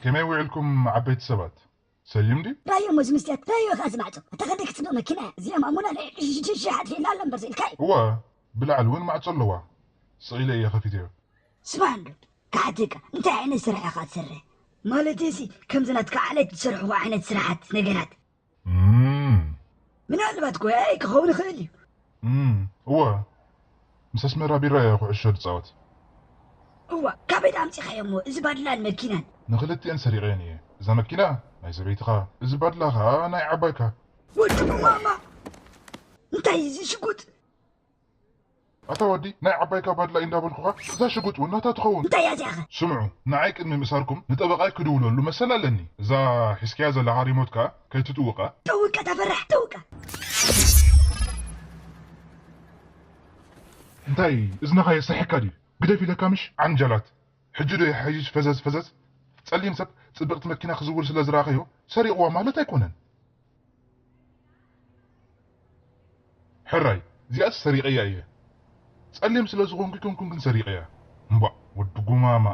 ከመይ ውዒልኩም ዓበይቲ ሰባት? ሰሊም ድዩ? ራዮ ሞዝ ምስትያት ራዮ ከኣ ዝማዕጾ እታ ከደ ክትጽብቕ መኪና እያ። እዚኣ ማሙና ናይ ሽሽሓት ፌላ ኣሎ እምበር ዘኢልካ እዩ። እወ፣ ብላዕሊ እውን ማዕጾ ኣለዋ። ስቕ ኢለ እየ ከፊተዮ። ስማዕ እንዶ ክሓተካ፣ እንታይ ዓይነት ስራሕ ኢኻ ትሰርሕ? ማለተይሲ ከምዚ ናትካ ዓሌት ዝሰርሕዎ ዓይነት ስራሓት ነገራት። እም፣ ምናልባት ጎያይ ክኸውን ይኽእል እዩ። እም፣ እወ፣ ምስ ኣስመራ ቢራ እየ ኩዕሾ ዝጻወት። እዋ፣ ካበይ ኣምጺኻዮ እሞ እዚ ባድላን መኪናን? ንኽልቲኤን ሰሪቐየን እየ። እዛ መኪና ናይ ሰበይትኻ፣ እዚ ባድላ ኸኣ ናይ ዓባይካ። ወዲ ማማ፣ እንታይ እዩ እዚ ሽጉጥ? ኣታ ወዲ፣ ናይ ዓባይካ ባድላ እዩ እንዳበልኩኻ፣ እዛ ሽጉጥ እውን ናታ ትኸውን። እንታይ እያ እዚኣኸ? ስምዑ፣ ንዓይ ቅድሚ ምእሳርኩም ንጠበቓይ ክድውለሉ መሰል ኣለኒ። እዛ ሒዝካያ ዘለኻ ሪሞት ከኣ ከይትጥውቓ። ጠውቃ ተፈራሕ፣ ጠውቃ። እንታይ እዝንኻ የስሕካ ድዩ? ግደፍ ኢለካ ምሽ? ዓንጃላት። ሕጂ ዶ ይሓይሽ ፈዘዝ ፈዘዝ? ጸሊም ሰብ ጽብቕቲ መኪና ክዝውር ስለ ዝረኣኸዮ ሰሪቕዋ ማለት ኣይኮነን። ሕራይ፣ እዚኣስ ሰሪቐያ እየ። ጸሊም ስለ ዝኾንኩ ኣይኮንኩን ግን ሰሪቐያ። እምቧእ፣ ወዲ ጉማማ።